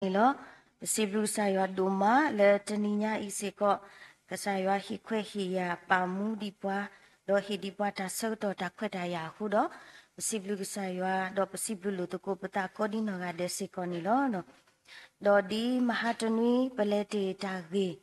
န့ၣ်လီၤ. ပစံးဘျုးကစၢ်ယွၤဒိၣ်မးလၢတနံၤညါအံၤစ့ၢ်ကီး, ကစၢ်ယွၤဟ့ၣ်ခွဲးဟ့ၣ်ယာ်ပာ်မူဒံးပှၤ, ဒီးဟ့ၣ်ဒံးပှၤတၢ်ဆၢကတီၢ်တၢ်ခွဲးတၢ်ယာ်အဃိဒီး, ပစံးဘျုးကစၢ်ယွၤ, ဒီးပစံးဘျုးလိာ်သကိးပသးကိးဒံနီၢ်ဂၤဒဲးစ့ၢ်ကီးန့ၣ်လီၤ. ဒီးဒ်မဟါတနွံပလဲၤတ့ၢ်တၢ်ဂ့ၢ်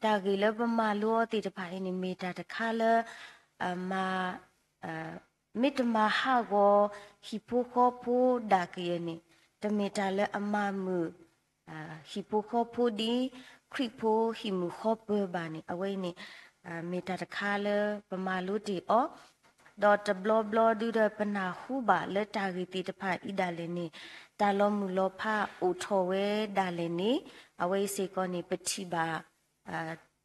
တၢ်ဂ့ၢ်လၢပမၤလိအီၤသ့ၣ်တဖၣ်အံၤန့ၣ် မ့ၢ်တၢ်တခါလၢ မ့ၢ်တမၤဟးဂီၤဟံၣ်ဖိဃီဖိဒၣ်ကယဲၢ်န့ၣ်, တမ့ၢ်တၢ်လၢအမၤမုာ် ဟံၣ်ဖိဃီဖိဒ်ခရံာ်ဖိဟံၣ်မုာ်ဃီပၢၤဘၣ်န့ၣ်, အဝဲအံၤန့ၣ် မ့ၢ်တၢ်တခါလၢပမၤလိတ့ၢ်အီၤ, ဒီးတဘျီဘျီဒုဒီးပနၢ်ဟူဘၣ်လၢတၢ်ဂ့ၢ်သ့ၣ်တဖၣ်အံၤဒၣ်လဲာ်န့ၣ်, တၢ်လီၤမုၢ်လီၤဖးအိၣ်ထီၣ်ဝဲဒၣ်လဲာ်န့ၣ်, အဝဲအံၤစ့ၢ်ကီးန့ၣ် ပထံၣ်ဘၣ်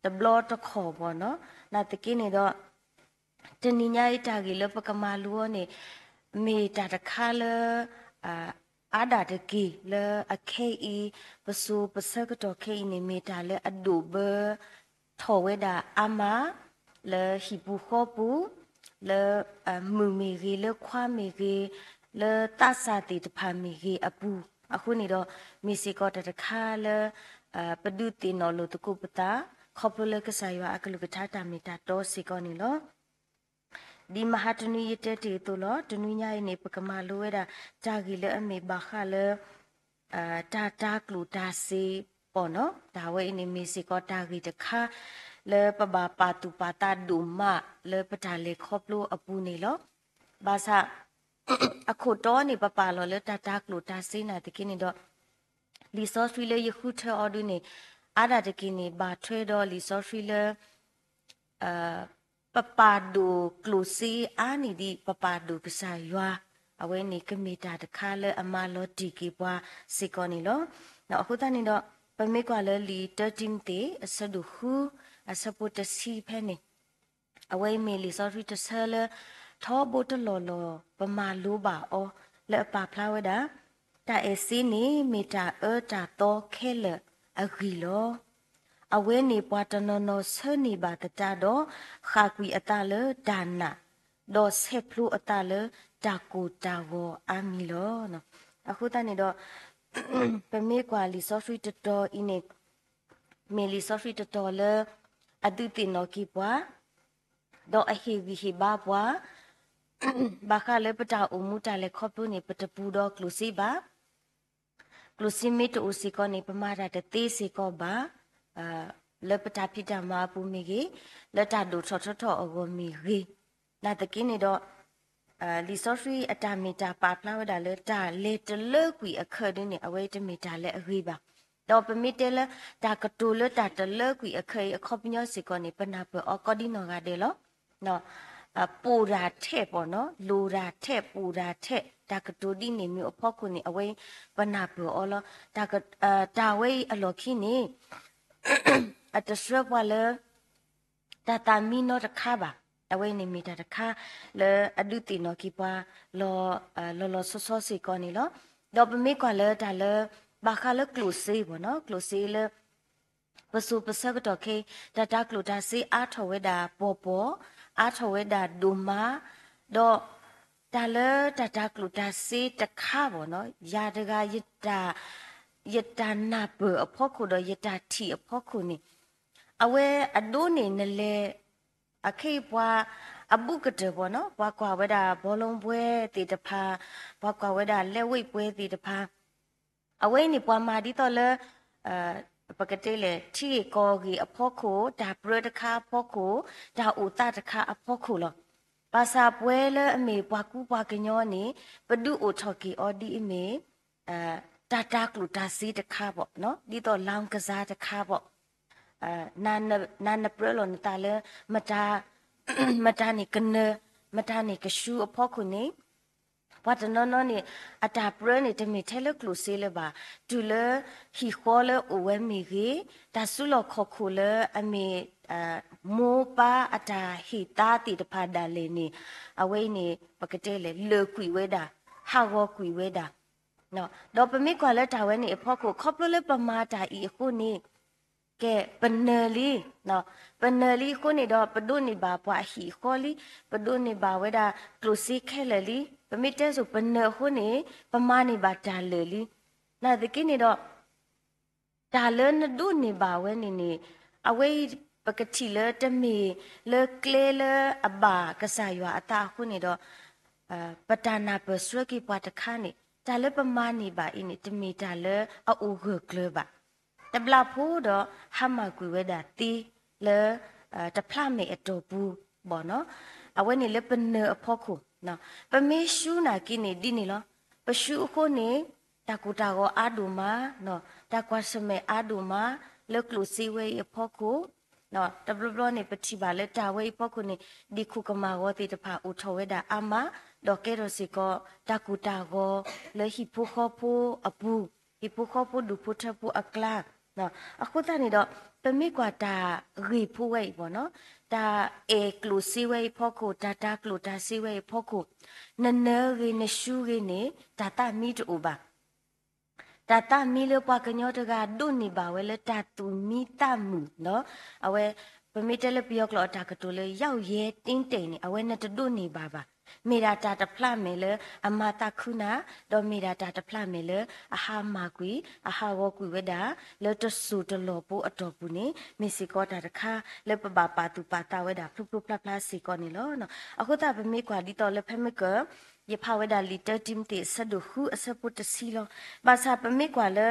တဘျီတခီၣ်ဘၣ်နီၤ, နာ်သက့န့ၣ်ဒီး တနံၤညါအံၤတၢ်ဂ့ၢ်လၢပကမၤလိအီၤန့ၣ် မ့ၢ်တၢ်တခါလၢ အါဒၣ်တက့ၢ်လၢအခဲအံၤ ပစိၤပဆၢကတီၢ်ခဲအံၤန့ၣ် မ့ၢ်တၢ်လၢအဒိၣ်ဘၢထီၣ်ဝဲဒၣ်အါမး လၢဟံၣ်ပူၤဃီပူၤ လၢ မုၣ်မ့ၢ်ဂ့ၤ လၢခွါမ့ၢ်ဂ့ၤ လၢသးစၢ်သ့ၣ်တဖၣ်မ့ၢ်ဂ့ၤအပူၤ, အဃိန့ၣ်ဒီး မ့ၢ်စ့ၢ်ကီးတၢ်တခါလၢ ပဒုးသ့ၣ်နီၣ်လိာ်သကိးပသး ခီဖျိလၢကစၢ်ယွၤအကလုၢ်ကထါတၢ်မ့ၢ်တၢ်တီစ့ၢ်ကီးန့ၣ်လီၤ. ဒ်မဟါတနွံယတဲတ့ၢ်အသိးလီၤ, တနွံညါအံၤန့ၣ် ပကမၤလိဝဲဒၣ် တၢ်ဂ့ၢ်လၢအမ့ၢ်ဘၣ်ဃးလၢ တၢ်တၤကျိၣ်တၤစ့ပီၣ်နီၤ, တၢ်ဝဲအံၤန့ၣ်မ့ၢ်စ့ၢ်ကီးတၢ်ဂ့ၢ်တခါ လၢပဘၣ်ပာ်သူၣ်ပာ်သးဒိၣ်မးလၢပတၢ်လဲၤခီဖျိအပူၤန့ၣ်လီၤ. ဘၣ်ဆၣ် အခိၣ်တီန့ၣ် ပပာ်လီၤလၢတၢ်တၤကျိၣ်တၤစ့နာ်သက့န့ၣ်ဒီး လံာ်စီဆှံလၢယဃုထၢအီၤဒုန့ၣ် အါဒၣ်တက့ၢ်န့ၣ် ဘၣ်ထွဲဒီးလံာ်စီဆှံလၢ ပပာ်ဒိၣ်ကျိၣ်စ့အါန့ၢ်ဒံး ပပာ်ဒိၣ်ကစၢ်ယွၤ, အဝဲန့ၣ်ကမ့ၢ်တၢ်တခါလၢအမၤလီၤတံၢ်က့ၤပှၤစ့ၢ်ကီးန့ၣ်လီၤ. အဃိသတးန့ၣ်ဒီး ပမ့ၢ်ကွၢ်လၢလံာ်တၢတံၤမသ့း အဆၢဒိၣ်ဃု အဆၢဖိတဆံဖဲန့ၣ်, အဝဲအံၤမ့ၢ်လံာ်စီဆှံတဆၢလၢ ထီဘိတလီၢ်လီၢ် ပမၤလိဘၣ်အီၤ လၢအပာ်ဖျါဝဲဒၣ်, တၢ်အဲၣ်စ့န့ၣ် မ့ၢ်တၢ်အၢတၢ်သီခဲလၢာ်အဂံၢ်လီၤ. အဝဲန့ၣ်ပှၤတနီၤနီၤဆၢန့ၢ်ဘၣ်သတးဒီး ဃၣ်ကွံာ်အသးလၢတၢ်နာ်, ဒီးဆဲးဖျိအသးလၢတၢ်ကိၢ်တၢ်ဂီၤအါမံၤလီၤ. အဃိသတးန့ၣ်ဒီး ပမ့ၢ်ကွၢ်လံာ်စီဆှံတတီၤအံၤန့ၣ် မ့ၢ်လံာ်စီဆှံတတီၤလၢ အဒုးသ့ၣ်နီၣ်က့ၤပှၤ ဒီးအဟ့ၣ်ဂံၢ်ဟ့ၣ်ဘါပှၤ ဘၣ်ဃးလၢပတၢ်အိၣ်မူတၢ်လဲၤခီဖျိန့ၣ် ပတပူၤဒီးကျိၣ်စ့ဘၣ်. ကျိၣ်စ့မ့ၢ်တအိၣ်စ့ၢ်ကီးန့ၣ် ပမၤတၢ်တသ့စ့ၢ်ကီးဘၣ်, လၢပတၢ်ဖံးတၢ်မၤအပူၤမ့ၢ်ဂ့ၤ, လၢတၢ်ဒိၣ်ထီၣ်ထီထီၣ်အဂီၢ်မ့ၢ်ဂ့ၤ, နာ်သက့န့ၣ်ဒီး လံာ်စီဆှံအတၢ်မ့ၢ်တၢ်ပာ်ဖျါဝဲဒၣ်လၢ တၢ်လဲၤတလၢကွံာ်အခၢးဒ်န့ၣ် အဝဲတမ့ၢ်တၢ်လၢအဂ့ၤဘၣ်. ဒီးပမ့ၢ်တဲလၢ တၢ်ကတိၤလၢတၢ်တလၢကွံာ်အခၢးအံၤ အခီပညီစ့ၢ်ကီးန့ၣ် ပနၢ်ပၢၢ်အီၤကိးဒံနီၢ်ဂၤဒဲးလီၤ. ပိၣ်တၢ်ထဲးပီၣ်နီၤ, လိၣ်တၢ်ထဲး, ပိၣ်တၢ်ထဲး, တၢ်ကတိၤဒ်န့ၣ်မ့ၢ်အဖီခိၣ်န့ၣ် အဝဲပနၢ်ပၢၢ်အီၤလီၤ. တၢ်ဝဲအံၤအလီၢ်ခံန့ၣ် အတဆှၢပှၤလၢ တၢ်သးမံနီတခါဘၣ်. အဝဲန့ၣ်မ့ၢ်တၢ်တခါလၢအဒုးသ့ၣ်နီၣ်က့ၤပှၤ လီၤလီၤဆီဆီစ့ၢ်ကီးန့ၣ်လီၤ. ဒီးပမ့ၢ်ကွၢ်လၢတၢ်လၢ ဘၣ်ဃးလၢကျိၣ်စ့ပီၣ်နီၤ, ကျိၣ်စ့လၢ ပစိၤပဆၢကတီၢ်ခဲအံၤ တၢ်တၤကျိၣ်တၤစ့အါထီၣ်ဝဲဒၣ်ပီၣ်ပီၣ်, အါထီၣ်ဝဲဒၣ်ဒိၣ်မး, ဒီး တၢ်လၢတၢ်တၤကျိၣ်တၤစ့တခါပီၣ်နီၤ, ယၤတဂၤ ယတၢ်နၢ်ပၢၢ်အဖီခိၣ်ဒီးယတၢ်ထံၣ်အဖီခိၣ်န့ၣ် အဝဲအဒိန့ၣ်နလဲၤ အခဲအံၤပှၤအဘူးကတၢၢ်ပီၣ်နီၤ, ပှၤကွၢ်ဝဲဒၣ်ဘောလုံးပွဲသ့ၣ်တဖၣ်, ပှၤကွၢ်ဝဲဒၣ်လက်ဝှေ့ပွဲသ့ၣ်တဖၣ်, အဝဲအံၤန့ၣ်ပှၤမၤဒ်သိးလၢ ပကတဲလဲၣ် ထံဂ့ၢ်ကီၢ်ဂ့ၢ်အဖီခိၣ်, တၢ်ပြၢတခါအဖီခိၣ်, တၢ်အိၣ်သးတခါအဖီခိၣ်လီၤ. ဘၣ်ဆၣ်ပဝဲလၢအမ့ၢ်ပှၤကူပှၤကညီန့ၣ် ပဒုးအိၣ်ထီၣ်က့ၤအီၤဒ်အမ့ၢ် တၢ်တၤကျိၣ်တၤစ့တခါပီၣ်, ဒ်သိးလောင်းကစားတခါပီၣ်, နပြၢလီၤနသးလၢ မတၤန့ၣ်ကနၢၤ, မတၤန့ၣ်ကဆူအဖီခိၣ်န့ၣ် ပှၤတနီၤနီၤန့ၣ် အတၢ်ပြၢန့ၣ် တမ့ၢ်ထဲလၢကျိၣ်စ့လၢၤဘၣ်, တုၤလၢဟံၣ်ဃီလၢအိၣ်ဝဲမ့ၢ်ဂ့ၤ, တၢ်စုလီၢ်ခီၣ်ခိၣ်လၢအမ့ၢ် မိၢ်ပၢ်အတၢ်ဟ့ၣ်သါသ့ၣ်တဖၣ်ဒၣ်လဲာ်န့ၣ် အဝဲအံၤန့ၣ် ပကတဲလဲၣ် လၢာ်ကွံာ်ဝဲဒၣ်, ဟးဂီၤကွံာ်ဝဲဒၣ် ဒီးပမ့ၢ်ကွၢ်လၢတၢ်ဝဲန့ၣ်အဖီခိၣ် ခီဖျိလၢပမၤတၢ်အံၤအဃိန့ၣ် ကဲ ပနၢၤလံ, ပနၢၤလံအဃိန့ၣ်ဒီး ပဒိးန့ၢ်ဘၣ်ပှၤအဟံၣ်အဃီလံ, ပဒိးန့ၢ်ဘၣ်ဝဲဒၣ်ကျိၣ်စ့ခဲလၢာ်လံ, ပမ့ၢ်တဲစိၤပနၢၤအဃိန့ၣ် ပမၤန့ၢ်ဘၣ်တၢ်လၢာ်လံ. နာ်သက့န့ၣ်ဒီး တၢ်လၢနဒိးန့ၢ်ဘၣ်ဝဲန့ၣ်န့ၣ် အဝဲအံၤ ပကထံၣ်လၢတမ့ၢ်လၢကျဲလၢအဘၣ်ကစၢ်ယွၤအသးအဃိန့ၣ်ဒီး ပတၢ်နၢ်ပၢၢ်ဆှၢက့ၤပှၤတခါန့ၣ် တၢ်လၢပမၤန့ၢ်ဘၣ်အံၤန့ၣ် တမ့ၢ်တၢ်လၢအအိၣ်ဂၢၢ်ကျၢၤဘၣ်. တဘျီဖိဒီး ဟါမၢ်ကွံာ်ဝဲဒၣ်သ့လၢ တဖျးမဲာ်အတီၢ်ပူၤဘၣ်နီၤ. အဝဲန့ၣ်လၢပနၢၤအဖီခိၣ်, ပမ့ၢ်ရှူနာ်က့န့ၣ်ဒ်န့ၣ်လီၤ. ပရှူအဃိန့ၣ် တၢ်ကိၢ်တၢ်ဂီၤအါဒိၣ်မး, တၢ်ကွၢ်ဆၢၣ်မဲာ်အါဒိၣ်မး လၢကျိၣ်စ့ဝဲအံၤအဖီခိၣ် တဘျီဘျီန့ၣ် ပထံၣ်ဘၣ်လၢတၢ်ဝဲအံၤအဖီခိၣ်န့ၣ် ဒ့ၣ်ခိၣ်ကမၢ်ဂီၤသ့ၣ်တဖၣ်အိၣ်ထီၣ်ဝဲဒၣ်အါမး, ဒီးကဲထီၣ်စ့ၢ်ကီး တၢ်ကိၢ်တၢ်ဂီၤလၢဟံၣ်ဖိဃီဖိအပူၤ, ဟံၣ်ဖိဃီဖိဒူၣ်ဖိထၢဖိအကျါ. အဃိသတးန့ၣ်ဒီး ပမ့ၢ်ကွၢ်တၢ်ဂ့ၢ်ဖိဝဲအံၤဘၣ်နီၤ, တၢ်အဲၣ်ကျိၣ်စ့ဝဲအံၤအဖီခိၣ်, တၢ်တၤကျိၣ်တၤစ့ဝဲအံၤအဖီခိၣ်, နနၢၤဂ့ၤနရှူဂ့ၤန့ၣ် တၢ်သးမံတအိၣ်ဘၣ်. တၢ်သးမံလၢပှၤကညီတဂၤဒိးန့ၢ်ဘၣ်ဝဲလၢတၢ်သူၣ်မံသးမုာ်နီၤ, အဝဲ ပမ့ၢ်တဲလၢပယီၤကျိာ်အတၢ်ကတိၤလၢ ရောက်ရဲတင်းတိမ် န့ၣ် အဝဲနတဒိးန့ၢ်ဘၣ်ဘၣ်. မ့ၢ်ဒၣ်တၢ်တဖျးမဲာ်လၢအမၤသးခုနၤ, ဒီးမ့ၢ်ဒၣ်တၢ်တဖျးမဲာ်လၢအဟါမၢ်ကွံာ် အဟးဂီၤကွံာ်ဝဲဒၣ် လၢတစိၢ်တလီၢ်ဖိအတီၢ်ပူၤန့ၣ် မ့ၢ်စ့ၢ်ကီးတၢ်တခါလၢပဘၣ်ပာ်သူၣ်ပာ်သးဝဲဒၣ်ဖျိဖျိဖျါဖျါစ့ၢ်ကီးန့ၣ်လီၤ. အဃိသတးပမ့ၢ်ကွၢ်ဒ်သိးလၢဖဲမ့ၢ်က ယဖးဝဲဒၣ်လံာ်တၢတံၤမသ့းအဆၢဒိၣ်ဃုအဆၢဖိတဆံလီၤ. ဘၣ်ဆၣ်ပမ့ၢ်ကွၢ်လၢ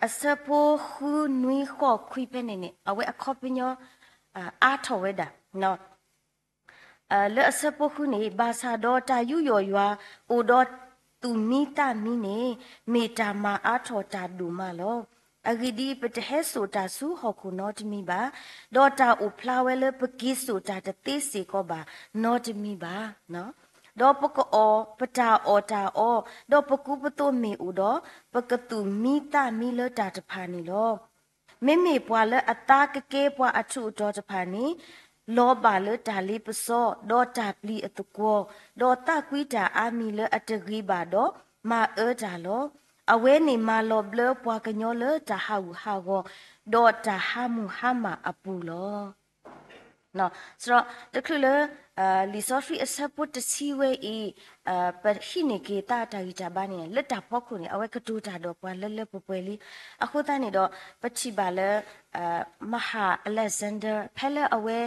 အဆၢဖိဃုနွံဃိးခွံဖဲန့ၣ်န့ၣ် အဝဲအခီပညီ အါထီၣ်ဝဲဒၣ် လၢအဆၢဖိဃုန့ၣ် ဘၣ်ဆၣ်ဒီးတၢ်ယူးယီၣ်ယွၤအိၣ်ဒီးသူၣ်မံသးမံန့ၣ် မ့ၢ်တၢ်မၤအါထီၣ်တၢ်ဒိၣ်မးလီၤ. အဂ့ၢ်ဒ်အံၤ, ပတဟဲစိာ်တၢ်ဆူဟီၣ်ခိၣ်နီတမံၤဘၣ်, ဒီးတၢ်အိၣ်ဖျါဝဲလၢပက့ၤစိာ်တၢ်တသ့စ့ၢ်ကီးဘၣ်နီတမံၤဘၣ်. ဒီးပကအီၣ်ပတၢ်အီၣ်တၢ်အီ, ဒီးပကူပသိးမ့ၢ်အိၣ်ဒီး ပကသူၣ်မံသးမံလၢတၢ်တဖၣ်န့ၣ်လီၤ. မ့မ့ၢ်ပှၤလၢအသါကကဲပှၤအထူးအတီၤတဖၣ်န့ၣ် လီၤဘၣ်လၢတၢ်လ့ပစီ, ဒီးတၢ်ပျံၤအသကွီၤ, ဒီးသးကွံတၢ်အါမံၤလၢအတဂ့ၤဘၣ်ဒီး မၤအၢတၢ်လီၤ. အဝဲန့ၣ်မၤလီၤဘျၢပှၤကညီလၢတၢ်ဟးဂူာ်ဟးဂီၤ, ဒီးတၢ်ဟးမုၢ်ဟါမၢ်အပူၤလီၤ. စရီ တချုးလၢ လံာ်စီဆှံအဆၢဖိတဆံဝဲအံၤ ပဟံးန့ၢ်က့ၤသးတၢ်ဂံၢ်တၢ်ဘါန့ၣ် လၢတၢ်ဖီခိၣ်န့ၣ် အဝဲကတိၤတၢ်ဒီးပှၤလၢလၢပှဲၤပှဲၤလံ. အဃိသတးန့ၣ်ဒီး ပထံၣ်ဘၣ်လၢ မဟာ Alexander ဖဲလၢအဝဲ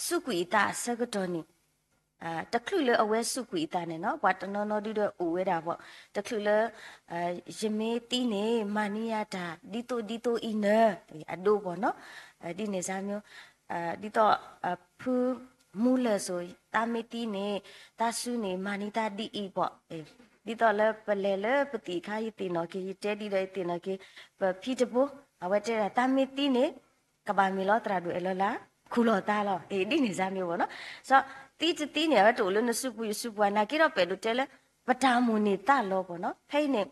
စူးကွံာ်အသးအဆၢကတီၢ်န့ၣ် တချုးလၢအဝဲစူးကွံာ်အသးန့ၣ်နီၤ ပှၤတနီၤနီၤဒုဒီးအိၣ်ဝဲဒၣ်ဘၣ် တချုးလၢ ယမ့ၢ်သံန့ၣ် မၤန့ၢ်ယၤတၢ်ဒ်သိးဒ်သိးအံၤနၢၤ အဒိဘၣ်နီၤ ဒ်န့ၣ်စါမ့ၢ် ဒ်သိး ဖုမူလၢာ်စိၤ သးမ့ၢ်သံန့ၣ် သးစူၤန့ၣ် မၤန့ၢ်သးဒ်အံၤဘၣ် ဒ်သိးလၢပလဲၤလၢပသံၣ်အခါ ယသ့ၣ်နီၣ်က့ၤ ယတဲဒ်ဒီးယသ့ၣ်နီၣ်က့ၤ ပဖံတဘိ အဝဲတဲဒၣ် သးမ့ၢ်သံန့ၣ် ကဘၣ်မ့ၢ်လီၤသရၣ်ဒိၣ်အဲၣ်လီၤလၢ ခူၣ်လီၤသးလီၤ ဒ်န့ၣ်စါမ့ၢ်ဘၣ်နီၤ စီၤ သံတသံန့ၣ် အဝဲတအိၣ်လၢနစုပူၤယစုပူၤ နာ်က့ဒီးပအဲၣ်ဒိးတဲလၢ ပတၢ်မိၣ်န့ၢ်သးလီၤဘၣ်နီၤ ဖဲအံၤန့ၣ်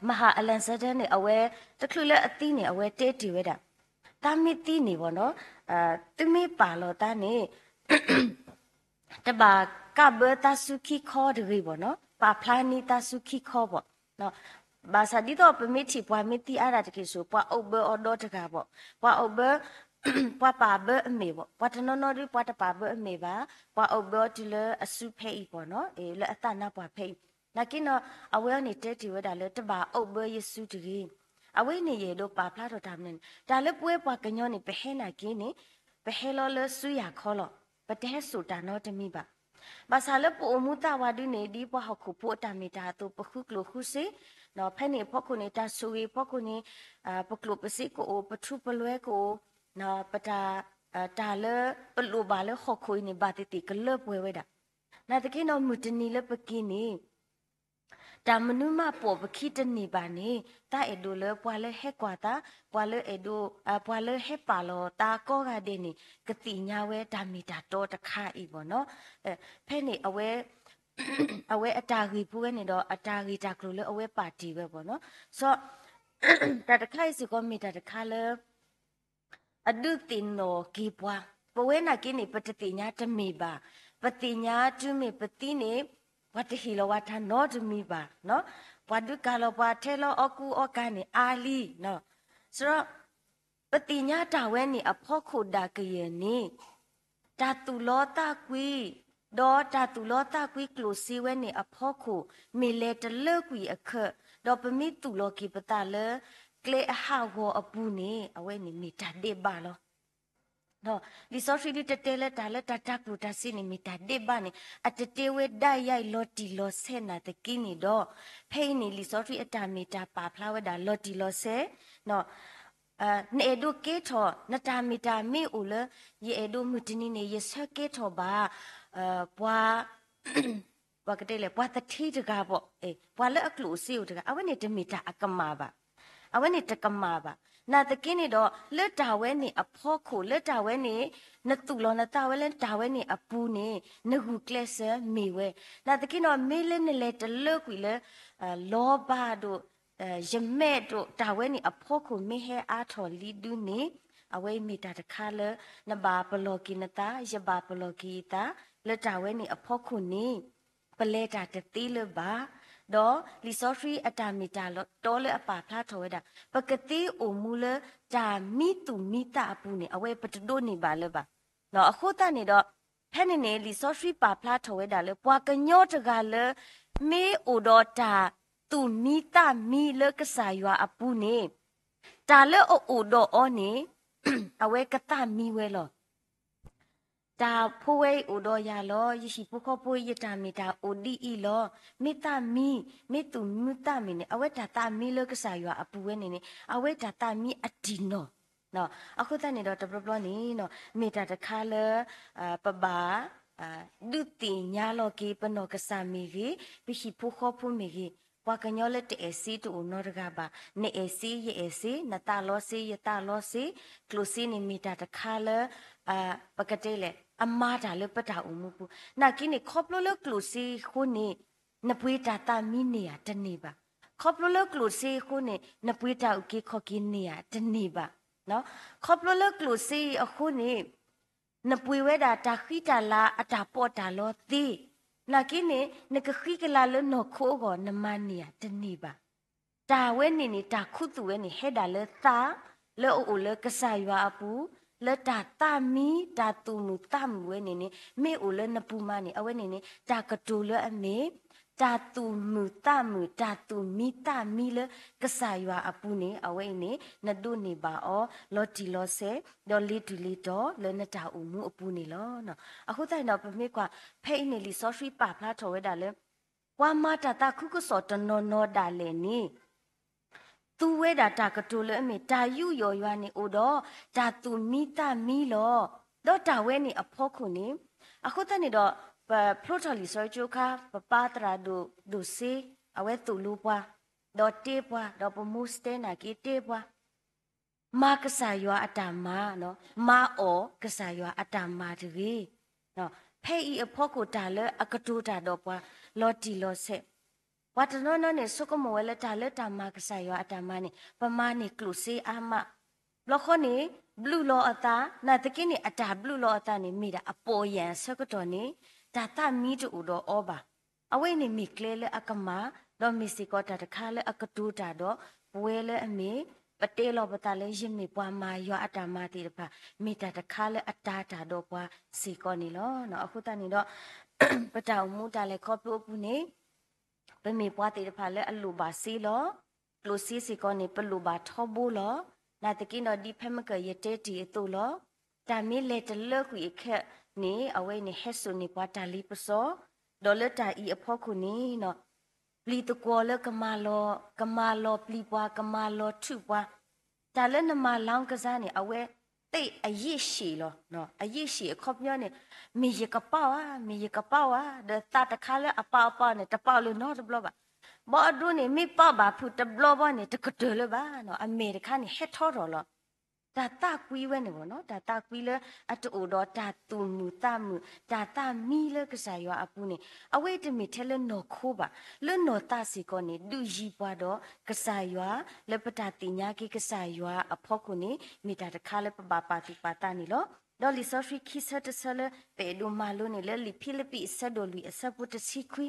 မဟာ Alexander န့ၣ် အဝဲ တချုးလၢအသံန့ၣ် အဝဲတဲတ့ၢ်ဝဲဒၣ် သးမ့ၢ်သံန့ၣ်ဘၣ်နီၤ သုမ့ၢ်ပာ်လီၤသးန့ၣ် တဘၣ်ကးဘၢသးစူၤခံခီတဂ့ၤဘၣ်နီၤ ပာ်ဖျါန့ၢ်သးစူၤခံခီဘၣ် ဘၣ်ဆၣ်ဒ်သိးပမ့ၢ်ထံၣ်ပှၤမ့ၢ်သံအါဒၣ်တက့ၢ်ဆိ ပှၤအိၣ်ဘၢအီၤဒီတဂၤဘၣ် ပှၤအိၣ်ဘၢ ပှၤပာ်ဘၢအမ့ၢ်ဘၣ် ပှၤတနီၤနီၤဒု ပှၤတပာ်ဘၢအမ့ၢ်ဘၣ် ပှၤအိၣ်ဘၢအီၤတုၤလၢအစုဖဲအံၤဘၣ်နီၤ လၢအသးနါပှၢ်ဖဲအံၤ နာ်က့နီၤ အဝဲအံၤန့ၣ်တဲတ့ၢ်ဝဲဒၣ်လၢ တဘၣ်အိၣ်ဘၢယစုတဂ့ၤ အဝဲန့ၣ်ယအဲၣ်ဒိးပာ်ဖျါထီၣ်တၢ်မနုၤန့ၣ် တၢ်လၢပဝဲပှၤကညီန့ၣ် ပဟဲနာ်က့န့ၣ် ပဟဲလီၤလၢစုယၤခီလီၤ ပတဟဲစိာ်တၢ်နီတမံၤဘၣ် ဘၣ်ဆၣ်လၢပအိၣ်မူသးဝးဒုန့ၣ် ဒ်ပှၤဟီၣ်ခိၣ်ဖိအတၢ်မ့ၢ်တၢ်အသိး ပဃုကျိၣ်ဃုစ့ ဖဲန့ၣ်အဖီခိၣ်န့ၣ် တၢ်ဆိၣ်ဂ့ၤအဖီခိၣ်န့ၣ် ပကျိၣ်ပစ့ကအိၣ် ပထူပလွဲကအိၣ် ပတၢ် တၢ်လၢပလိၣ်ဘၣ်လၢဟီၣ်ခိၣ်အံၤန့ၣ် ဘၣ်သ့ၣ်သ့ၣ်ကလၢပှဲၤဝဲဒၣ် နာ်သက့နီၤ မုၢ်တနံၤလၢပက့ၤန့ၣ် တၢ်မနုၤမးပိာ်ပခံတန့ၢ်ဘၣ်န့ၣ် တၢ်အဲၣ်ဒိးလၢပှၤလၢဟဲကွၢ်သး ပှၤလၢအဲၣ်ဒိး ပှၤလၢဟဲပာ်လီၤသးကိးဂၤဒဲးန့ၣ် ကသ့ၣ်ညါဝဲတၢ်မ့ၢ်တၢ်တီတခါအံၤဘၣ်နီၤ ဖဲန့ၣ်အဝဲ အဝဲအတၢ်ဂ့ၢ်ဖိဝဲန့ၣ်ဒီး အတၢ်ဂ့ၢ်တၢ်ကျိၤလၢအဝဲပာ်တ့ၢ်ဝဲဘၣ်နီၤ စီၤ တၢ်တခါအံၤစ့ၢ်ကီးမ့ၢ်တၢ်တခါလၢ အဒုးသ့ၣ်နီၣ်က့ၤပှၤ ပဝဲနာ်က့န့ၣ် ပတသ့ၣ်ညါတမ့ၢ်ဘၣ် ပသ့ၣ်ညါတုၤမ့ၢ်ပသံန့ၣ် ပှၤတဟ့ၣ်လီၤဝဲတၢ်နီတမံၤဘၣ် ပှၤဒုးကၤလီၤပှၤထဲလီၤအီၣ်ကူအီၣ်ကၤန့ၣ်အါလံ စရီ ပသ့ၣ်ညါတၢ်ဝဲန့ၣ်အဖီခိၣ်ဒၣ်ကယဲၢ်န့ၣ် တၢ်သူၣ်လီသးကွံ ဒီးတၢ်သူၣ်လီသးကွံကျိၣ်စ့ဝဲန့ၣ်အဖီခိၣ် မ့ၢ်လဲၤတလၢကွံာ်အခၢး ဒီးပမ့ၢ်သူၣ်လီၤက့ၤပသးလၢ ကျဲအဟးဂီၤအပူၤန့ၣ် အဝဲန့ၣ်မ့ၢ်တၢ်ဒဲးဘးလီၤ. လံာ်စီဆှံဒုးတတဲလၢတၢ်လၢတၢ်တၤကျိၣ်တၤစ့န့ၣ် မ့ၢ်တၢ်ဒဲးဘးန့ၣ် အတတဲဝဲဒၣ်ယါအံၤလီၤတံၢ်လီၤဆဲးနာ်သက့န့ၣ်ဒီး ဖဲအံၤန့ၣ် လံာ်စီဆှံအတၢ်မ့ၢ်တၢ်ပာ်ဖျါဝဲဒၣ်လီၤတံၢ်လီၤဆဲး နအဲၣ်ဒိးကဲထီၣ် နတၢ်မ့ၢ်တၢ်မ့ၢ်အိၣ်လၢ ယအဲၣ်ဒိးမုၢ်တနံၤန့ၣ် ယဆၢကဲထီၣ်ဘၣ် ပှၤ ပှၤကတဲလဲၣ် ပှၤသထ့တဂၤဘၣ်, ပှၤလၢအကျိၣ်စ့အိၣ်တဂၤ အဝဲန့ၣ်တမ့ၢ်တၢ်အကမၣ်ဘၣ်. အဝဲန့ၣ်တကမၣ်ဘၣ်. နာ်သက့န့ၣ်ဒီး လၢတၢ်ဝဲန့ၣ်အဖီခိၣ် လၢတၢ်ဝဲန့ၣ် နသူၣ်လီၤနသးဝဲလၢတၢ်ဝဲန့ၣ်အပူၤန့ၣ် နဂုာ်ကျဲးစၢးမ့ၢ်ဝဲ. နာ်သက့ဒီး မ့ၢ်လၢနလဲၤတလၢကွံာ်လၢ လီၤဘၣ်ဒိၣ် ယမဲာ်ဒိၣ် တၢ်ဝဲန့ၣ်အဖီခိၣ်မ့ၢ်ဟဲအါထီၣ်လံဒုန့ၣ် အဝဲအံၤမ့ၢ်တၢ်တခါလၢ နဘၣ်ပလီၢ်က့ၤနသး ယဘၣ်ပလီၢ်က့ၤယသး လၢတၢ်ဝဲန့ၣ်အဖီခိၣ်န့ၣ် ပလဲၤတၢ်တသ့လၢၤဘၣ်. ဒီးလံာ်စီဆှံအတၢ်မ့ၢ်တၢ်တီလၢအပာ်ဖျါထီၣ်ဝဲဒၣ် ပကသ့အိၣ်မူလၢတၢ်မံသူၣ်မံသးအပူၤန့ၣ် အဝဲပတဒိးန့ၢ်ဘၣ်လၢၤဘၣ်. အဃိသတးန့ၣ်ဒီး ဖဲန့ၣ်န့ၣ် လံာ်စီဆှံပာ်ဖျါထီၣ်ဝဲဒၣ်လၢ ပှၤကညီတဂၤလၢ မ့ၢ်အိၣ်ဒီးတၢ်သူၣ်မံသးမံလၢကစၢ်ယွၤအပူၤန့ၣ် တၢ်လၢအအိၣ်ဒီးအီၤန့ၣ် အဝဲကသးမံဝဲလီၤ. တၢ်ဖိဝဲအံၤအိၣ်ဒီးယၤလီၤ. ယဟံၣ်ဖိဃီဖိအံၤ ယတၢ်မ့ၢ်တၢ်အိၣ်ဒ်အံၤလီၤ. မ့ၢ်သးမံ, မ့ၢ်သူၣ်မံသးမံန့ၣ် အဝဲတၢ်သးမံလၢကစၢ်ယွၤအပူၤဝဲန့ၣ်န့ၣ် အဝဲတၢ်သးမံအတံၢ်နီၢ်. အဃိသတးန့ၣ်ဒီး တဘျီဘျီန့ၣ် မ့ၢ်တၢ်တခါလၢ ပဘၣ် ဒုးသ့ၣ်ညါလီၤက့ၤ ပနီၢ်ကစၢ်မ့ၢ်ဂ့ၤ, ပဟံၣ်ဖိဃီဖိမ့ၢ်ဂ့ၤ, ပှၤကညီလၢတအဲၣ်စ့တအိၣ်နီတဂၤဘၣ်. နအဲၣ်စ့ ယအဲၣ်စ့, နသးလီစ့ ယသးလီစ့, ကျိၣ်စ့န့ၣ်မ့ၢ်တၢ်တခါလၢ ပကတဲလဲၣ် အမၤတၢ်လၢပတၢ်အိၣ်မူပူၤ. နာ်က့န့ၣ် ခီဖျိလၢကျိၣ်စ့အဃိန့ၣ် နပှ့ၤတၢ်သးမံန့ၢ်ဧါတန့ၢ်ဘၣ်. ခီဖျိလၢကျိၣ်စ့အဃိန့ၣ် နပှ့ၤတၢ်အုၣ်က့ၤခီၣ်က့ၤန့ၢ်ဧါတန့ၢ်ဘၣ်. ခီဖျိလၢကျိၣ်စ့အံၤအဃိန့ၣ် နပှ့ၤဝဲဒၣ်တၢ်ဃံတၢ်လၤအတၢ်ပီးတၢ်လီသ့. နာ်က့န့ၣ် နကဃံကလၤလၢနီၢ်ခိအဂီၢ် နမၤန့ၢ်ဧါတန့ၢ်ဘၣ်. တၢ်ဝဲန့ၣ်န့ၣ် တၢ်ခူသူၣ်ဝဲန့ၣ် ဟဲဒၣ်လၢသး လၢအအိၣ်လၢကစၢ်ယွၤအပူၤ, လၢတၢ်သးမံ တၢ်သူၣ်မုာ်သးမုာ်ဝဲန့ၣ်န့ၣ် မ့ၢ်အိၣ်လၢနပူၤမးန့ၣ် အဝဲန့ၣ်န့ၣ် တၢ်ကတိၤလၢအမ့ၢ် တၢ်သူၣ်မုာ်သးမုာ် တၢ်သူၣ်မံသးမံလၢကစၢ်ယွၤအပူၤန့ၣ် အဝဲအံၤန့ၣ် နဒိးန့ၢ်ဘၣ်အီၤ လီၤတံၢ်လီၤဆဲး ဒီးလ့ၤတုၤလ့ၤတီၤလၢနတၢ်အိၣ်မူအပူၤန့ၣ်လီၤ. အဃိသတးန့ၣ်ဒီး ပမ့ၢ်ကွၢ် ဖဲအံၤန့ၣ် လံာ်စီဆှံပာ်ဖျါထီၣ်ဝဲဒၣ်လၢ ပှၤမၤတၢ်သးခုကစီၣ်တနီၤနီၤဒၣ်လဲာ်န့ၣ် သူဝဲဒၣ်တၢ်ကတိၤလၢအမ့ၢ် တၢ်ယူးယီၣ်ယွၤန့ၣ် အိၣ်ဒီးတၢ်သူၣ်မံသးမံလီၤ. ဒီးတၢ်ဝဲန့ၣ်အဖီခိၣ်န့ၣ် အဃိသတးန့ၣ်ဒီး ပဖျိထီၣ်လံာ်စီဆှံကၠိခါ ပပၢ်သရၣ်ဒိၣ်ဒိၣ်စ့ အဝဲသိၣ်လိပှၤ ဒီးတဲပှၤ ဒီးပမိၢ်စတဲနာ်က့တဲပှၤ မၤကစၢ်ယွၤအတၢ်မၤ, မၤအီၣ်ကစၢ်ယွၤအတၢ်မၤတဂ့ၤ. ဖဲအံၤအဖီခိၣ်တၢ်လၢအကတိၤတၢ်ဒီးပှၤ လီၤတံၢ်လီၤဆဲး, ပှၤတနီၤနီၤန့ၣ် ဆိကမိၣ်ဝဲလၢတၢ်လၢတၢ်မၤကစၢ်ယွၤအတၢ်မၤန့ၣ် ပမၤန့ၢ်ကျိၣ်စ့အါမး, ဘျီဃီန့ၣ် ဘျုးလီၤအသး, နာ်သက့န့ၣ် အတၢ်ဘျုးလီၤအသးန့ၣ် မ့ၢ်ဒၣ်အပီၢ်ယၢ်အဆၢကတီၢ်န့ၣ် တၢ်သးမံတအိၣ်ဒီးအီၤဘၣ်. အဝဲန့ၣ်မ့ၢ်ကျဲလၢအကမၣ်, ဒီးမ့ၢ်စ့ၢ်ကီးတၢ်တခါလၢအကတိၤတၢ်ဒီးပဝဲလၢအမ့ၢ် ပတဲလီၤပသးလၢယမ့ၢ်ပှၤမၤယွၤအတၢ်မၤသ့ၣ်တဖၣ် မ့ၢ်တၢ်တခါလၢအတာ်တၢ်ဒီးပှၤစ့ၢ်ကီးန့ၣ်လီၤ. အဃိသတးန့ၣ်ဒီး ပတၢ်အိၣ်မူတၢ်လဲၤခီဖျိအပူၤန့ၣ် ပမ့ၢ်ပှၤသ့ၣ်တဖၣ်လၢအလိၣ်ဘၣ်စ့လီၤ. ကျိၣ်စ့စ့ၢ်ကီးန့ၣ် ပလိၣ်ဘၣ်ထီဘိလီၤ. နာ်သက့ဒီး ဒ်ဖဲမုၢ်ကၢၢ်ယတဲတ့ၢ်အသိးလီၤ. တၢ်မ့ၢ်လဲၤတလၢကွံာ်အခါန့ၣ် အဝဲအံၤန့ၣ် ဟဲစိာ်န့ၢ်ပှၤတၢ်လ့ပစီ, ဒီးလၢတၢ်အံၤအဖီခိၣ်န့ၣ် ပျံၤသကွီၤလၢကမၤလီၤ, ကမၤလီၤပျံၤပှၤ, ကမၤလီၤထုးပှၤ, တၢ်လၢနမၤလောင်းကစားန့ၣ် အဝဲသ့ၣ်အရည်ရှည်လီၤ. အရည်ရှည်အခီပညီန့ၣ် မ့ၢ်ယကပာ်ဧါ, မ့ၢ်ယကပာ်ဧါ, ဒီးသးတခါလၢအပာ်အပာ်န့ၣ် တပာ်လၢၤနီတဘျီဘၣ်. ဘီအဒိန့ၣ် မ့ၢ်ပာ်ဘၣ်ဖုးတဘျီဘီန့ၣ် တကတၢၢ်လၢၤဘၣ်, အမဲာ်တခါန့ၣ် ဟဲထီထီၣ်လီၤ. တၢ်သးကွံဝဲန့ၣ်ဘၣ်နီၤ, တၢ်သးကွံလၢအတအိၣ်ဒီးတၢ်သူၣ်မုာ်သးမုာ်, တၢ်သးမံလၢကစၢ်ယွၤအပူၤန့ၣ် အဝဲတမ့ၢ်ထဲလၢနီၢ်ခိဘၣ်, လၢနီၢ်သးစ့ၢ်ကီးန့ၣ် ဒုးယံၤပှၤဒီးကစၢ်ယွၤ, လၢပတၢ်သ့ၣ်ညါက့ၤကစၢ်ယွၤအဖီခိၣ်န့ၣ် မ့ၢ်တၢ်တခါလၢပဘၣ်ပာ်သူၣ်ပာ်သးန့ၣ်လီၤ. ဒီးလံာ်စီဆှံခံဆၢတဆၢလၢပအဲၣ်ဒိးမၤလိန့ၣ် လၢလံာ်ဖံလံးပံးအဆၢဒိၣ်လွံၢ်အဆၢဖိတဆံခွံ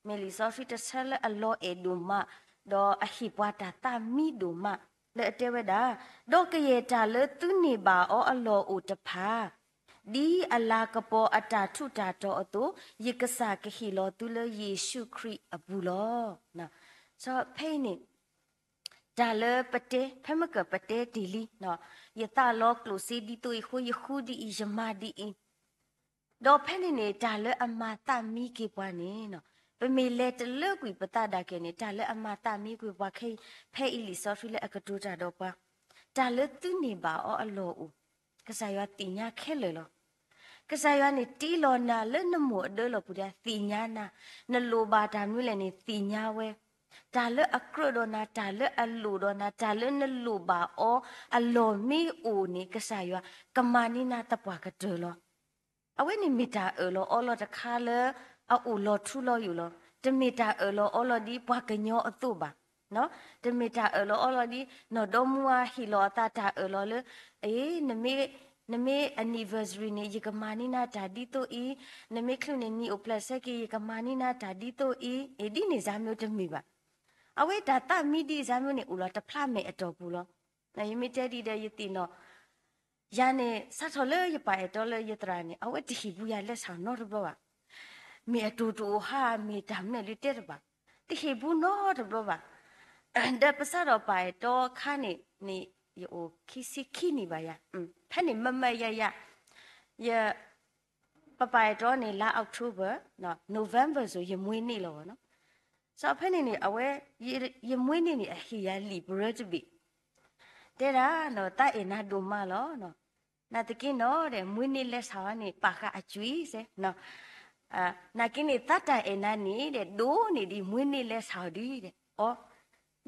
မ့ၢ်လံာ်စီဆှံတဆၢလၢအလီၤအဲၣ်ဒိၣ်မး, ဒီးအဟ့ၣ်ပှၤတၢ်သးမံဒိၣ်မး, လၢအတဲဝဲဒၣ်, ဒီးကယဲၢ်တၢ်လၢသုန့ၢ်ဘၣ်အီၤအလီၢ်အိၣ်တဖၣ်, ဒ်အလၤကပီၤအတၢ်ထူးတၢ်တီၤအသိး, ယကစၢ်ကဟ့ၣ်လီၤသုလၢယ့ၣ်ၡူးခရံာ်အပူၤလီၤ. စီၤဖဲအံၤန့ၣ် တၢ်လၢပတဲ ဖဲမ့ၢ်ကပတဲတ့ၢ်လံ, ယသးလီကျိၣ်စ့ဒ်သိးအံၤအဃိ ယဃုဒ်အံၤ ယမၤဒ်အံၤ, ဒီးဖဲန့ၣ်န့ၣ် တၢ်လၢအမၤသးမံက့ၤပှၤန့ၣ်, ပမ့ၢ်လဲၤတလၢကွံာ်ပသးဒၣ်က့ၤန့ၣ် တၢ်လၢအမၤသးမံကွံာ်ပှၤခဲအံၤ ဖဲအံၤလံာ်စီဆှံလၢအကတိၤတၢ်ဒီးပှၤ, တၢ်လၢသုန့ၢ်ဘၣ်အီၤအလီၢ်အိၣ်, ကစၢ်ယွၤသ့ၣ်ညါခဲလၢာ်လီၤ. ကစၢ်ယွၤန့ၣ်တ့လီၤနၤလၢနမိၢ်အဒၢလီၢ်ပူၤဒီးသ့ၣ်ညါနၤ, နလိၣ်ဘၣ်တၢ်မနုၤလဲၣ်န့ၣ်သ့ၣ်ညါဝဲ, တၢ်လၢအကြၢးဒီးနၤ, တၢ်လၢအလိၣ်ဒီးနၤ, တၢ်လၢနလိၣ်ဘၣ်အီၤအလီၢ်မ့ၢ်အိၣ်န့ၣ် ကစၢ်ယွၤကမၤန့ၢ်နၤသပှၢ်ကတၢၢ်လီၤ. အဝဲန့ၣ်မ့ၢ်တၢ်အၢၣ်လီၤအီလီၤတခါလၢအအိၣ်လီၤထူလီၤယိာ်လီၤ. တမ့ၢ်တၢ်အၢၣ်လီၤအီလီၤဒ်ပှၤကညီအသိးဘၣ်, တမ့ၢ်တၢ်အၢၣ်လီၤအီလီၤဒ် နီၢ်ဒီမါဟ့ၣ်လီၤအသးတၢ်အၢၣ်လီၤလၢ အ့ နမ့ၢ် နမ့ၢ် anniversary န့ၣ် ယကမၤန့ၢ်နၤတၢ်ဒ်သိးအံၤ, နမ့ၢ်ချုးန့ၣ်နံၣ်အိၣ်ဖျဲၣ်ဆၢက့ၤ ယကမၤန့ၢ်နၤတၢ်ဒ်သိးအံၤ, အ့ ဒ်န့ၣ်စၢ်မ့ၢ်တမ့ၢ်ဘၣ်. အဝဲတၢ်သးမံဒ်စၢ်မ့ၢ်န့ၣ် အိၣ်လီၤတဖျါမဲာ်အတီၢ်ပူၤလီၤ. ယမ့ၢ်တဲဒ်ဒီးယသ့ၣ်နီၣ် ယၤန့ၣ် စးထီၣ်လၢယပာ်အဲၣ်တီလၢယသရၣ်န့ၣ် အဝဲတဟ့ၣ်ဘူးယၤလဲၤဆၣ်နီတဘျီဘၣ်. မ့ၢ်အတိၢ်တအိၣ်ဟါ မ့ၢ်တၢ်မနုၤလဲၣ်တဲတဘၣ်, တဟ့ၣ်ဘူးနီတဘျီဘၣ်. ဒီးပစးထီၣ်ပာ်အဲၣ်တီအခါန့ၣ်န့ၣ် ယအိၣ်ခံဆံခံနံၣ်ဘၣ်ယၤ, ဖဲန့ၣ်မ့မ့ၢ်ယၤယၤ ယ ပပာ်အဲၣ်တီန့ၣ် လါ October, November စိၤ ယမွေးနေ့လီၤဘၣ်နီၤ. စီၤဖဲန့ၣ်န့ၣ် အဝဲ ယ ယမွေးနေ့န့ၣ် အဟ့ၣ်ယၤလံာ်ပရၢတဘ့ၣ်, တဲဒၣ်နီၤ သးအဲၣ်နၤဒိၣ်မးလီၤ. နာ်သက့နီၤဒီး မွေးနေ့ လဲၤဆၣ်အီၤန့ၣ် ပာ်ဃာ်အကြွေးစဲ နာ်က့န့ၣ် သးတၢ်အဲၣ်နၤန့ၣ်ဒီး ဒိၣ်န့ၢ်ဒံး မွေးနေ့ လဲၤဆၣ်အီၤဒံးဒီး အီ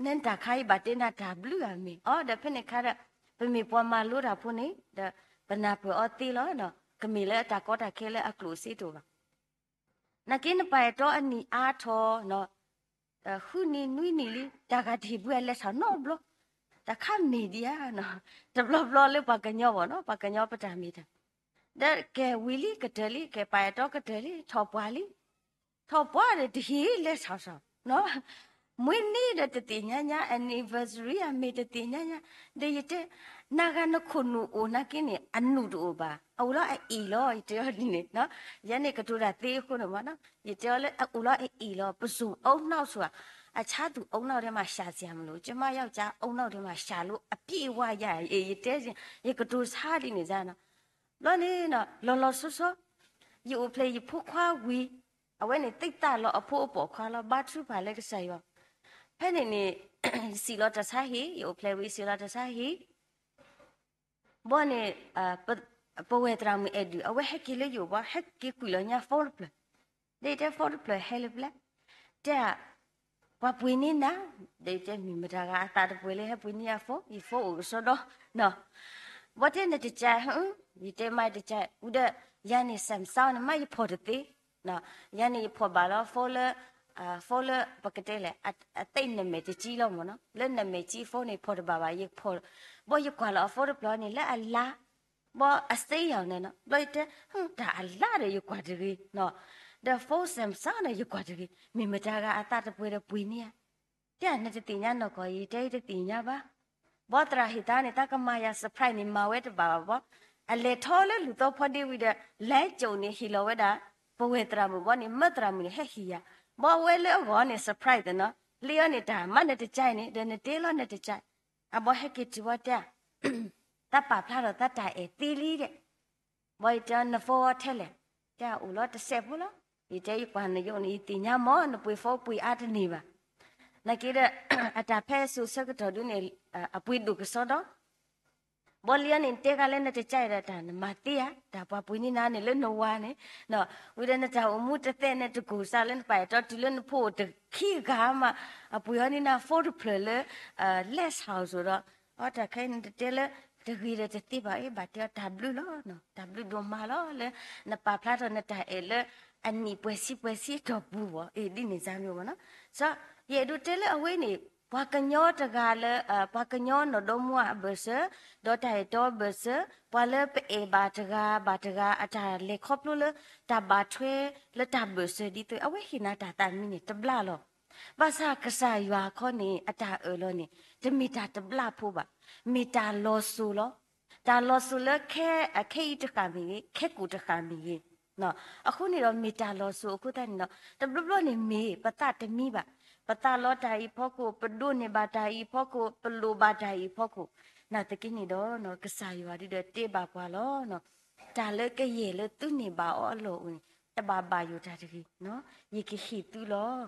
နတၢ်ခါအံၤဘၣ်တဲနၤတၢ်ဘျုးဧါမ့ၢ် အီ ဒီးဖဲန့ၣ်ခါဒီး ပမ့ၢ်ပှၤမၤလိတၢ်ဖိန့ၣ်ဒီး ပနၢ်ပၢၢ်အီၤသ့လီၤ. ကမ့ၢ်လၢအတၢ်ကီတၢ်ခဲလၢအကျိၣ်စ့တအိၣ်ဘၣ်. နာ်က့နပာ်အဲၣ်တီအနံၣ်အါထီၣ် ဃုနံၣ်နွံနံၣ်လံ တၢ်ဂၤတဟ့ၣ်ဘူးယၤလဲၤဆၣ်နီတဘျီ, တၢ်ခါမ့ၢ်ဒံးဧါ, တဘျီဘျီလၢပှၤကညီဘၣ်နီၤ ပှၤကညီပတၢ်မ့ၢ်တၢ် ဒီးကဲဝံၤလံကတၢၢ်လံ ကဲပာ်အဲၣ်တီကတၢၢ်လံ ထီၣ်ပှၢ်လံ, ထီၣ်ပှၢ်ဒီးတဟ့ၣ်လဲၤဆၣ်ဆၣ် မွေးနေ့ ဒီးတသ့ၣ်ညါညါ anniversary ဧါမ့ၢ်တသ့ၣ်ညါညါ, ဒီးယတဲ နၤဂၤနခိၣ်နူာ်အိၣ်နာ်က့န့ၣ် အနူၢ်တအိၣ်ဘၣ် အအိၣ်လီၤအအ့ၣ်လီၤ ယတဲအီၤဒ်န့ၣ်, ယဲန့ၣ်ကတိၤတၢ်သ့အဃိန့ၣ်မ့ၢ်နီၤ ယတဲအီၤလၢအအိၣ်လီၤအအ့ၣ်လီၤ ပစိၤအီၣ်နီၣ်ဆိၣ်ဧါ, အဆါသူၣ်အီၣ်နီၣ်ထဲမှာ ရှာစရာမလို, ကျမယောက်ျားအီၣ်နီၣ်ထဲမှာ ရှာလို့အပြည့်အဝရ ယတဲ ယကတိၤဆါဒ်န့ၣ်နီၤ, ဘျီန့ၣ် လီၤလီၤဆီဆီ ယအိၣ်ဖျဲၣ်ယဖိခွါဝံၤ အဝဲန့ၣ်သ့ၣ်သၣ်လီၤအဖိအပိာ်ခွါလီၤ ဘါထုကဖၣ်လၢကစၢ်ယွၤ, ဖဲန့ၣ်န့ၣ် ယစံးလီၤတၢ်ဆါဟံၣ် ယအိၣ်ဖျဲၣ်ဝံၤစံးလီၤတၢ်ဆါဟံၣ် ဘီန့ၣ် ပဝဲၢ်သရၣ်မုၣ်အဲၣ်ဒုး အဝဲဟဲက့ၤလၢယအိၣ်ဘီ ဟဲက့ၤကွံာ်လီၤညါ phone တဖျၢၣ်, ဒီးယတဲ phone တဖျၢၣ်ဟဲလၢပျဲၢ်, တဲ ပှၤပှ့ၤန့ၢ်နၤ, ဒီးယတဲမ့ၢ်မတၤဂၤအသးတပှဲၤလၢဟဲပှ့ၤန့ၢ်ယၤ phone, ယ phone အိၣ်ကစီဒီ, ဘီတဲနတကဲ, ယတဲမ့ၢ်တကဲ, ဝံၤဒီး ယၤန့ၣ် Samsung န့ၣ် မ့ၢ်ယဖီၣ်တသ့, ယၤန့ၣ် ယဖီၣ်ဘၣ်လီၤ phone လၢ phone လၢပကတဲလဲၣ် အသိပ်းနမဲာ်တကံလီၤမ့ၢ်နီၤ လၢနမဲာ်ကံ phone န့ၣ် ဖီၣ်တဘၣ်ဘၣ် ယဖီၣ်, ဘီယကွၢ်လီၤအ phone တဖျၢၣ်န့ၣ် လၢအလါ, ဘီအစ့ယၤန့ၣ်နီၤ ဘျီယတဲ တၢ်အလါဒီးယကွၢ်တဂ့ၤ, ဒီး phone Samsung န့ၣ် ယကွၢ်တဂ့ၤ မ့ၢ်မတၤဂၤအသးတပှဲၤဒီးပှ့ၤန့ၢ်ဧါ, တဲနတသ့ၣ်ညါနီၢ်ကီၢ် ယတဲယတသ့ၣ်ညါဘၣ်, ဘီသရၣ်ဟ့ၣ်သါန့ၣ် သးကမၤယၤ surprise န့ၣ် မၤဝဲတဘၣ်ဘၣ်ဘီ, အလဲၤထီၣ်လၢလူၢ်သီဖီဒ့ဝံၤဒီး လဲၤကၠိၣ်န့ၣ် ဟ့ၣ်လီၤဝဲဒၣ် ပဝဲၢ်သရၣ်မုၣ်ဘီန့ၣ် မၢသရၣ်မုၣ်န့ၣ် ဟဲဟ့ၣ်ယၤ, ဘီဝဲလၢအဂီၢ်န့ၣ် surprise သ့နီၤ, လၢအီၤန့ၣ် တၢ်မၤနတကဲန့ၣ် ဒီးနတဲလီၤနတကဲ, အဘီဟဲက့ၤတုၤဘီတဲ သးပာ်ဖျါထီၣ်သးတၢ်အဲၣ်သ့လံဒီး ဘီယတဲန phone ထဲလဲၣ်, တဲအိၣ်လီၤတစဲးဖိလီၤ, ယတဲယကွၢ်နယိန့ၣ် ယသ့ၣ်ညါမ့ၢ် နပှ့ၤ phone ပှ့ၤအါတန့ၢ်ဘၣ်, နာ်က့ဒီး အတၢ်ဖဲစိၤဆၢကတီၢ်ဒုန့ၣ် အပှ့ၤဒိၣ်ကစီဒီ, ဘီလံအီၤန့ၣ် နတဲကါလၢနတကဲဒီးတၢ်နမၤသ့ဧါ, တၢ်ပှၤပှ့ၤန့ၢ်နၤန့ၣ်လၢနဝၤန့ၣ်, ဝံၤဒီးနတၢ်အိၣ်မူတသဲန့ၣ် တကိၢ်စးလၢနပာ်အဲၣ်တီတုၤလၢနဖိအိၣ်တခံဂၤမး, အပှ့ၤအီၤန့ၢ်နၤ phone တဖျၢၣ်လၢ လဲၤဆၣ်အီၤစိၤဒီး အတၢ်ခဲအံၤနတတဲလၢ တဂ့ၤဒီးတသ့ဘၣ်, အ့ ဘၣ်တဲအီၤတၢ်ဘျုးလီၤ, တၢ်ဘျုးဒိၣ်မးလီၤ လၢနပာ်ဖျါထီၣ်နတၢ်အဲၣ်လၢ အနံၣ်ပှဲၤဆံပှဲၤဆံအတီၢ်ပူၤဘၣ်, အ့ ဒ်န့ၣ်စၢ်မ့ၢ်ဘၣ်နီၤ, ယအဲၣ်ဒိးတဲလၢအဝဲန့ၣ် ပှၤကညီတဂၤလၢ ပှၤကညီနီၢ်ဒီမါအဘၢၣ်စၢၤ ဒီးတၢ်အဲၣ်တီအဘၢၣ်စၢၤ ပှၤလၢပအဲၣ်ဘၣ်တဂၤဘၣ်တဂၤ အတၢ်လဲၤခီဖျိလၢ တၢ်ဘၣ်ထွဲလၢတၢ်ဘၢၣ်စၢၤဒ်သိး အဝဲဟ့ၣ်နၤတၢ်သးမံန့ၣ် တဘျါလီၤ. ဘၣ်ဆၣ်ကစၢ်ယွၤခီန့ၣ် အတၢ်အၢၣ်လီၤန့ၣ် တမ့ၢ်တၢ်တဘျါဖိဘၣ်, မ့ၢ်တၢ်လီၤစိၤလီၤ. တၢ်လီၤစိၤလၢ ခဲအံၤတဃၣ်မ့ၢ်ဂ့ၤ, ခဲကိၣ်တဃၣ်မ့ၢ်ဂ့ၤ, အဃိန့ၣ်ဒီးမ့ၢ်တၢ်လီၤစိၤအဃိသတးန့ၣ်ဒီး တဘျီဘျီန့ၣ်မ့ၢ်ပသးတမံဘၣ်, ပ ပသးလီတၢ်အံၤအဖီခိၣ်, ပဒိးန့ၢ်ဘၣ်တၢ်အံၤအဖီခိၣ်, ပလိၣ်ဘၣ်တၢ်အံၤအဖီခိၣ်, နာ်သက့န့ၣ်ဒီး ကစၢ်ယွၤဒုဒီးတဲဘၣ်ပှၤလီၤ. တၢ်လၢကယဲၢ်လၢသုန့ၢ်ဘၣ်အီၤအလီၢ်အိၣ်န့ၣ် တဘၣ်ဘၣ်ယိၣ်တၢ်တဂ့ၤ, ယကဟ့ၣ်သုလီၤ.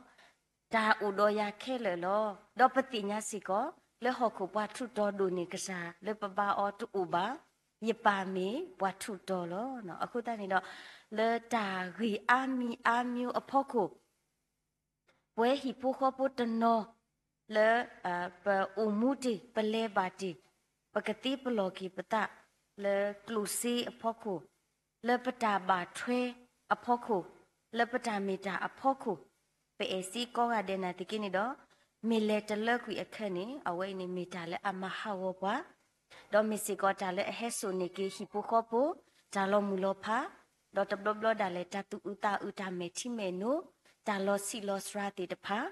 တၢ်အိၣ်ဒီးယၤခဲလၢာ်လီၤ. ဒီးပသ့ၣ်ညါစ့ၢ်ကီး လၢဟီၣ်ခိၣ်ပှၤထူးတီၤဒိၣ်န့ၢ်ကစၢ် လၢပဘါအီၤတအိၣ်ဘၣ်, ယပၢ်မ့ၢ်ပှၤထူးတီၤလီၤ. အဃိသတးန့ၣ်ဒီး လၢတၢ်ဂ့ၢ်အါမံၤအါမံၤအဖီခိၣ် ပှၤဟံၣ်ဖိဃီဖိတနီၤ လၢ ပအိၣ်မူတ့ၢ်, ပလဲၤဘၣ်တ့ၢ်, ပကသ့ပလီၢ်က့ၤပသး လၢကျိၣ်စ့အဖီခိၣ်, လၢပတၢ်ဘၣ်ထွဲအဖီခိၣ်, လၢပတၢ်မ့ၢ်တၢ်အဖီခိၣ်, ပအဲၣ်စ့ကိးဂၤဒဲးနာ်သက့န့ၣ်ဒီး မ့ၢ်လဲၤတလၢကွံာ်အခါန့ၣ် အဝဲအံၤန့ၣ်မ့ၢ်တၢ်လၢအမၤဟးဂီၤပှၤ ဒီးမ့ၢ်စ့ၢ်ကီးတၢ်လၢအဟဲစိာ်န့ၢ်က့ၤဟံၣ်ဖိဃီဖိ တၢ်လီၤမုၢ်လီၤဖး, ဒီးတဘျီဘျီဒၣ်လဲာ် တၢ်သူၣ်အုးသးအုး တၢ်မဲာ်ထံမဲာ်နိ, တၢ်လီၤဆံးလီၤစှၤသ့ၣ်တဖၣ်,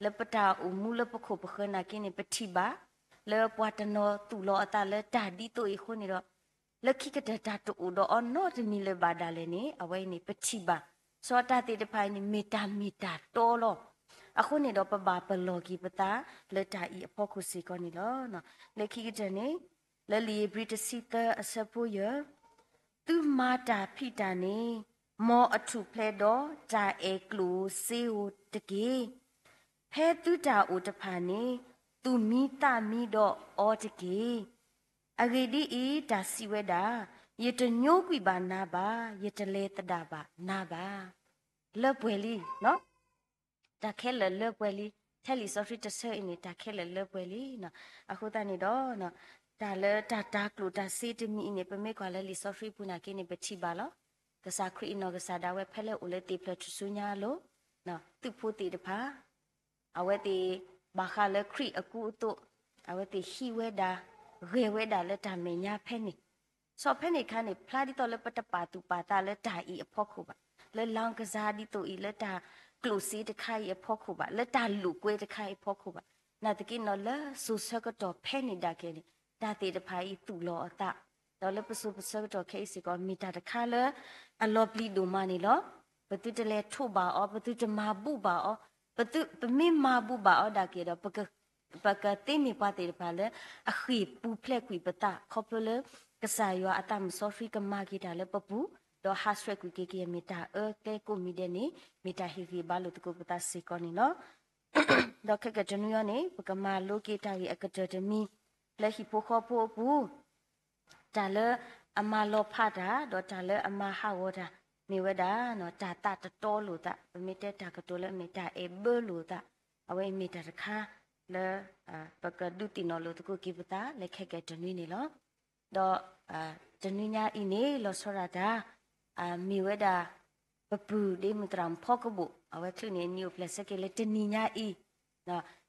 လၢပတၢ်အိၣ်မူလၢပခိၣ်ပဃၢၤနာ်က့န့ၣ် ပထံၣ်ဘၣ်, လၢပှၤတနီၤသူၣ်လီၤအသးလၢတၢ်ဒ်သိးအံၤအဃိန့ၣ်ဒီး လၢခံကတၢၢ်တၢ်တအိၣ်ဒီးအီၤနီတမံၤလၢၤဘၣ်ဒၣ်လဲာ်န့ၣ် အဝဲအံၤန့ၣ် ပထံၣ်ဘၣ်. စီၤတၢ်သ့ၣ်တဖၣ်အံၤန့ၣ် မ့ၢ်တၢ်မ့ၢ်တၢ်တီလီၤ. အဃိန့ၣ်ဒီးပဘၣ်ပလီၢ်က့ၤပသး လၢတၢ်အံၤအဖီခိၣ်စ့ၢ်ကီးန့ၣ်လီၤ. လၢခံကတၢၢ်န့ၣ် လၢလံာ်ဧ့ၤဘြံၤတဆံသၢအဆၢဖိယဲၢ်, သုမၤတၢ်ဖံးတၢ်န့ၣ် မ်အထူၣ်ဖျဲးဒီးတၢ်အဲၣ်ကျိၣ်ဧိၤစ့ဧိၤတက့ၢ်. ဖဲသုတၢ်အိၣ်တဖၣ်န့ၣ် သူၣ်မံသးမံဒီးအီၤတက့ၢ်. အဂ့ၢ်ဒ်အံၤ, တၢ်စံးဝဲဒၣ်, ယတညိကွံာ်ဘၣ်နၤဘၣ်, ယတလဲၤသဒၣ်ဘၣ်နၤဘၣ်. လၢပှဲၤလံ, တၢ်ခဲလၢာ်လၢပှဲၤလံ. ထဲလံာ်စီဆှံတဆၢအံၤန့ၣ် တၢ်ခဲလၢာ်လၢပှဲၤလံ. အဃိသတးန့ၣ်ဒီး တၢ်လၢတၢ်တၤကျိၣ်တၢ်စ့တမံၤအံၤန့ၣ် ပမ့ၢ်ကွၢ်လၢလံာ်စီဆှံပူၤနာ်က့န့ၣ် ပထံၣ်ဘၣ်လီၤ. ကစၢ်ခရံာ်အနီၢ်ကစၢ်ဒၣ်ဝဲဖဲလၢအိၣ်လၢသ့ၣ်ဖျၢၣ်ထူၣ်စုညါအလိၤ, သုးဖိသ့ၣ်တဖၣ် အဝဲသ့ၣ်ဘၣ်ဃးလၢခရံာ်အကူအသိး, အဝဲသ့ၣ်ဟံးဝဲဒၣ်, ဂဲၤဝဲဒၣ်လၢတၢ်မဲာ်ညါဖဲန့ၣ်. စီၤဖဲန့ၣ်အခါန့ၣ် ဖျါဒ်သိးလၢပတပာ်သူၣ်ပာ်သးလၢတၢ်အံၤအဖီခိၣ်ဘၣ်, လၢလီကစၢ်ဒ်သိးအံၤ လၢတၢ်ကျိၣ်စ့တခါအံၤအဖီခိၣ်ဘၣ်, လၢတၢ်လိာ်ကွဲတခါအံၤအဖီခိၣ်ဘၣ်. နာ်သက့နီၤ လၢစိၤဆၢကတီၢ်ဖဲန့ၣ်ဒၣ်က့ၤန့ၣ် တၢ်သ့ၣ်တဖၣ်အံၤသူၣ်လီၤအသး, ဒီးလၢပစိၤပဆၢကတီၢ်ခဲအံၤစ့ၢ်ကီး မ့ၢ်တၢ်တခါလၢအလီၤပျံၤဒိၣ်မးန့ၣ်လီၤ. ပသုတလဲၤထိးဘၣ်အီၤ, ပသုတမၤဘူၣ်ဘၣ်အီၤ, ပသု, ပမ့ၢ်မၤဘူၣ်ဘၣ်အီၤဒၣ်က့ၤဒီး ပကသ့မ့ၢ်ပှၤသ့ၣ်တဖၣ်လၢအဃ့ၢ်ပူၤဖျဲးကွံာ်ပသး ခီဖျိလၢ ကစၢ်ယွၤအသးမုၢ်စီဆှံကမၤက့ၤတၢ်လၢပပူၤ, ဒီးဟးဆှဲးကွံာ်က့ၤက့ၤမ့ၢ်တၢ်အၢကျဲကိးမံၤဒဲးန့ၣ် မ့ၢ်တၢ်ဟ့ၣ်ဂံၢ်ဘါလိာ်သကိးပသးစ့ၢ်ကီးန့ၣ်လီၤ. ဒီးခဲကတနွံအံၤန့ၣ် ပကမၤလိက့ၤတၢ်ဂ့ၢ်အကတၢၢ်တမံၤ လၢဟံၣ်ဖိဃီဖိအပူၤ တၢ်လၢအမၤလီၤဖးတၢ် ဒီးတၢ်လၢအမၤဟးဂီၤတၢ် မ့ၢ်ဝဲဒၣ် တၢ်သးတတီလိာ်သး, ပမ့ၢ်တဲတၢ်ကတိၤလၢအမ့ၢ် တၢ်အဲၣ်ဘၢလိာ်သး, အဝဲအံၤမ့ၢ်တၢ်တခါလၢ ပကဒုးသ့ၣ်နီၣ်လိာ်သကိးက့ၤပသးလၢခဲကတနွံန့ၣ်လီၤ. ဒီးတနွံညါအံၤန့ၣ် လီၤဆီဒၣ်တၢ် မ့ၢ်ဝဲဒၣ် ပပုၢ်ဒ့မုၣ်သရၣ်မုၣ်ဖီကဘိၣ် အဝဲချုးန့ၣ် နံၤအိၣ်ဖျဲၣ်ဆၢက့ၤလၢတနံၤညါအံၤ,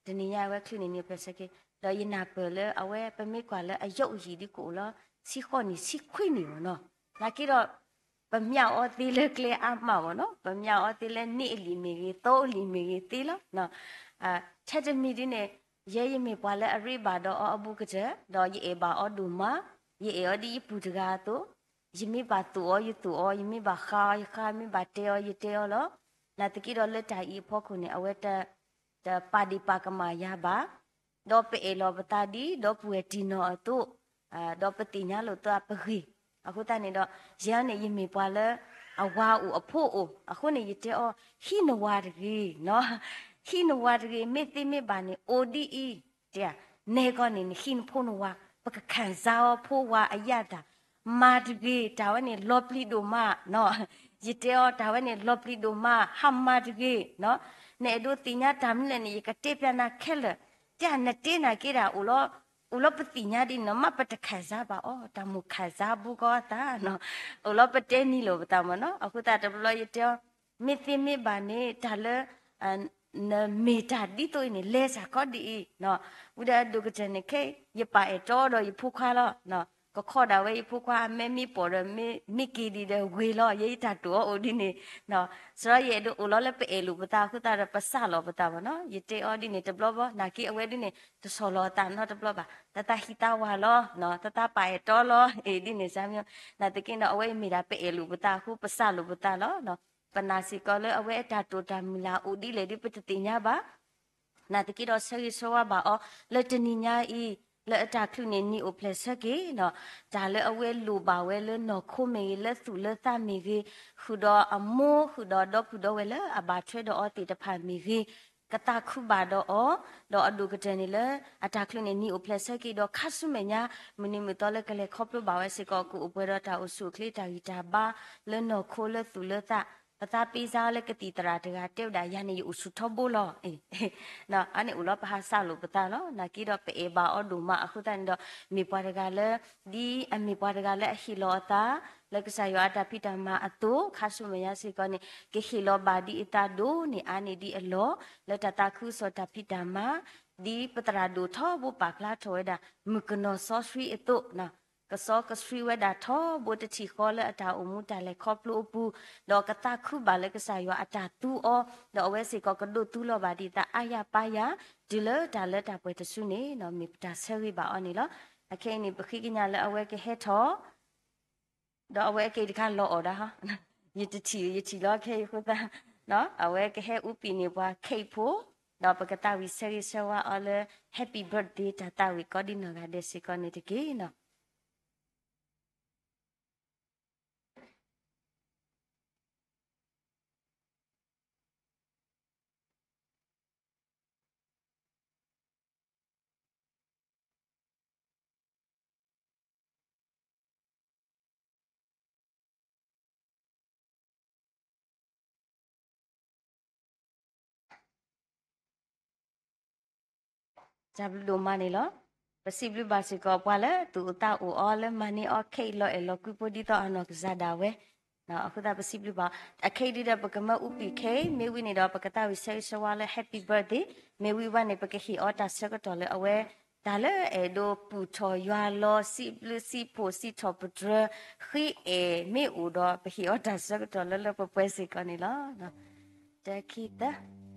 တနံၤညါအဝဲချုးန့ၣ် နံၤအိၣ်ဖျဲၣ်ဆၢက့ၤ, ဒီးယနၢ်ပၢၢ်လၢအဝဲပမ့ၢ်ကွၢ်လၢအယီၣ်အယံၤဒ်ကအိၣ်လီၤ ဆံဃိးနံၣ်ဆံခွံနံၣ်ဘၣ်နီၤ, နာ်က့ဒီး ပမၠးအီၤသ့လၢကျဲအါမးဘၣ်နီၤ, ပမၠးအီၤသ့လၢနံၣ်အလံာ်မ့ၢ်ဂ့ၤ သီအလံာ်မ့ၢ်ဂ့ၤသ့လီၤ. ထဲတမံၤဒ်န့ၣ် ယဲယမ့ၢ်ပှၤလၢအရ့ဘၣ်ဒီးအီၤအဘူးကတၢၢ် ဒီးယအဲၣ်ဘၣ်အီၤဒိၣ်မး, ယအဲၣ်အီၤဒ်ယပုၢ်တဂၤအသိး, ယမ့ၢ်ဘၣ်သိၣ်အီၤ ယသိၣ်အီၤ, ယမ့ၢ်ဘၣ်ဃါအီၤ ယဃါ, မ့ၢ်ဘၣ်တဲအီၤ ယတဲအီၤလီၤ. နာ်သက့ဒီးလၢတၢ်အံၤအဖီခိၣ်န့ၣ် အဝဲတ တပာ်ဒ့ၣ်ပာ်ကမၣ်ယၤဘၣ်, ဒီးပအဲၣ်လီၤပသးဒ် ဒီပုၢ်ဝဲၢ်တံၢ်နီၢ်အသိး, ဒီးပသ့ၣ်ညါလိာ်သးပဂ့ၢ်, အဃိသတးန့ၣ်ဒီး ယဲန့ၣ် ယမ့ၢ်ပှၤလၢအဝၤအိၣ်အဖိအိၣ်, အဃိန့ၣ် ယတဲအီၤ ဟံးနဝၤတဂ့ၤ, ဟံးနဝၤတဂ့ၤ, မ့ၢ်သ့မ့ၢ်ဘၣ်န့ၣ် အိၣ်ဒ်အံၤ, တဲ, နဲကီၢ်န့ၣ် နဟံးနဖိနဝၤ, ပကခံစားအီၤဖိဝၤအယၢ်တၢ်, မၤတဂ့ၤ, တၢ်ဝဲန့ၣ် လီၤပျံၤဒိၣ်မး, ယတဲအီၤ တၢ်ဝဲန့ၣ် လီၤပျံၤဒိၣ်မး, ဟးမၤတဂ့ၤ, နအဲၣ်ဒိးသ့ၣ်ညါတၢ်မနုၤလဲၣ်န့ၣ် ယကတဲပျးနၤခဲလၢာ်, တဲနတဲနၤက့ဒၣ် အိၣ်လီၤပသ့ၣ်ညါဒ်န့ၣ်နီၤ မ့ၢ်ပတခံစားဘၣ်အီၤ, တၢ်မိၣ်ခံစားဘူးကီသး, အိၣ်လီၤပတဲနံၤလိာ်ပသးမ့ၢ်နီၤ, အဃိသတးတဘျီယတဲအီၤ, မ့ၢ်သ့မ့ၢ်ဘၣ်န့ၣ် တၢ်လၢ နမ့ၢ်တၢ်ဒ်သိးအံၤန့ၣ် လဲၤစ့ၢ်ကီးဒ်အံၤ, ဝံၤဒီးအဒိၣ်ကတၢၢ်န့ၣ် ခဲအံၤ ယပာ်အဲၣ်တီဒီးယဖိခွါလီၤ, ကခီဒၣ်ဝဲယဖိခွါ အမဲမ့ၢ်ပိာ်ဒီး မ့ၢ်က့ၤဒံးဒီးဝ့ၤလီၤ, ယဲယတၢ်တိာ်အီၤအိၣ်ဒ်န့ၣ်, စရီယအဲၣ်ဒိးအိၣ်လီၤလၢပအဲၣ်လိာ်ပသးအဃိသတးဒီး ပစးလီၤပသးမ့ၢ်နီၤ, ယတဲအီၤဒ်န့ၣ်တဘျီဘၣ်, နာ်က့အဝဲဒ်န့ၣ် တဆီၣ်လီၤအသးနီတဘျီဘၣ်, တၢ်သးဟံးသးဝၤလီၤ, တၢ်သးပာ်အဲၣ်တီလီၤ, အ့ၣ်ဒ်န့ၣ်စ့ၢ်မ့ၢ်, နာ်သက့ဒီး အဝဲအံၤမ့ၢ်ဒၣ်ပအဲၣ်လိာ်ပသးအဃိ ပစးလိာ်ပသးလီၤ, ပနာ်စ့ၢ်ကီးလၢအဝဲအတၢ်တိာ်တၢ်မုၢ်လၢ်အိၣ်ဒ်လဲၣ်ဒ်ပတသ့ၣ်ညါဘၣ်, နာ်သက့ဒီးဆၢဂ့ၤဆၢဝါဘၣ်အီၤ လၢတနံၤညါအံၤ လၢအတၢ်ချုးန့ၣ် နံၤအိၣ်ဖျဲၣ်ဆၢက့ၤဒီး တၢ်လၢအဝဲလိၣ်ဘၣ်ဝဲလၢနီၢ်ခိမ့ၢ်ဂ့ၤ လၢသူၣ်လၢသးမ့ၢ်ဂ့ၤ, ဃုာ်ဒီးအမိၢ် ဃုာ်ဒီးဒီပုၢ်ဒီဝဲၢ်လၢအဘၣ်ထွဲဒီးအီၤသ့ၣ်တဖၣ်မ့ၢ်ဂ့ၤ, ကသးခုဘၣ်ဒီးအီၤ, ဒီးအဒိၣ်ကတၢၢ်န့ၣ်လၢ အတၢ်ချုးန့ၣ် နံၤအိၣ်ဖျဲၣ်ဆၢက့ၤဒီး ခါဆူမဲာ်ညါ မုၢ်နံၤမုၢ်သီလၢကလဲၤခီဖျိဘၣ်ဝဲစ့ၢ်ကီး ကအိၣ်ပှဲၤဒီးတၢ်အိၣ်ဆူၣ်အိၣ်ချ့ တၢ်ဂံၢ်တၢ်ဘါ လၢနီၢ်ခိလၢသူၣ်လၢသး, ပသးပ့ၤစါအီၤလၢကသံၣ်သရၣ်တဂၤ တဲဝဲဒၣ် ယၤန့ၣ် ယအိၣ်ဆူၣ်ထီဘိလီၤ. အန့ၣ်အိၣ်လီၤ ပဟးစးလိာ်ပသးလီၤ. နာ်သက့ဒီးပအဲၣ်ဘၣ်အီၤဒိၣ်မးအဃိသတးန့ၣ်ဒီး မ့ၢ်ပှၤတဂၤလၢ ဒ်အမ့ၢ်ပှၤတဂၤလၢအဟ့ၣ်လီၤအသး လၢကစၢ်ယွၤအတၢ်ဖံးတၢ်မၤအသိး ခါဆူမဲာ်ညါစ့ၢ်ကီးန့ၣ် ကဟ့ၣ်လီၤဘၣ်ဒ်အသးဒိၣ်န့ၢ်အါန့ၢ်ဒံးအလီၢ် လၢတၢ်သးခုကစီၣ်တၢ်ဖံးတၢ်မၤ ဒ်ပသရၣ်ဒိၣ်ထီဘိပာ်ဖျါထီၣ်ဝဲဒၣ် မုၣ်ကနီၤစီဆှံအသိး ကစီကဆှံဝဲဒၣ်ထီဘိတထံၣ်ဃီလၢအတၢ်အိၣ်မူတၢ်လဲၤခီဖျိအပူၤ, ဒီးကသးခုဘၣ်လၢကစၢ်ယွၤအတၢ်သူအီၤ, ဒီးအဝဲစ့ၢ်ကီးကဒိးသူလီၤဘၣ်ဒ်အသးအါယၢ်ပါယၢ် တုၤလၢတၢ်လၢတၢ်ပှဲၤတစုန့ၣ် မ့ၢ်ပတၢ်ဆၢဂ့ၤဘၣ်အီၤန့ၣ်လီၤ. အခဲအံၤန့ၣ် ပဃ့ကညးလၢအဝဲကဟဲထီၣ် ဒီးအဝဲအက့ၤတခါလီၤအီၣ်ဒၣ်ဟီ, ယတထံၣ် ယထံၣ်လီၤခဲအံၤအဃိသတး အဝဲကဟဲအူပံာ်န့ၢ်ပှၤ cake ဖိ, ဒီးပကသးဝံၣ်ဆၢဂ့ၤဆၢဝါအီၤလၢ Happy Birthday တၢ်သးဝံၣ်ကိးဒံနီၢ်ဂၤဒဲးစ့ၢ်ကီးန့ၣ်တက့ၢ်နီၤ. တၢ်ဘျုးဒိၣ်မးန့ၣ်လီၤ. ပစံးဘျုးဘၣ်စ့ၢ်ကီး ပှၤလၢသူၣ်အိၣ်သးအိၣ်အီၤ လၢမၤန့ၢ်အီၤ cake လီၤအဲၣ်လီၤကွံဖိဒ်သိးအနီၢ်ကစၢ်ဒၣ်ဝဲ, အဃိသတးပစံးဘျုးဘၣ်. အ cake ဒ်ဒီး ပကမၢအူပံာ် cake မ့ၢ်ဝံၤန့ၣ်ဒီး ပကသးဝံၣ်ဆၢဂ့ၤဆၢဝါလၢ Happy Birthday မ့ၢ်ဝံၤဘၣ်န့ၣ် ပကဟ့ၣ်အီၤတၢ်ဆၢကတီၢ်လၢအဝဲ တၢ်လၢအဲၣ်ဒိးပူၢ်ထီၣ်ယွၤလီၤ စံးဘျုးစံးဖှိၣ်စံးထီၣ်ပတြၢၤ ဃ့အဲၣ်မ့ၢ်အိၣ်ဒီး ပဟ့ၣ်အီၤတၢ်ဆၢကတီၢ်လၢလၢပှဲၤပှဲၤစ့ၢ်ကီးန့ၣ်လီၤ. တၢ ခံ သၢ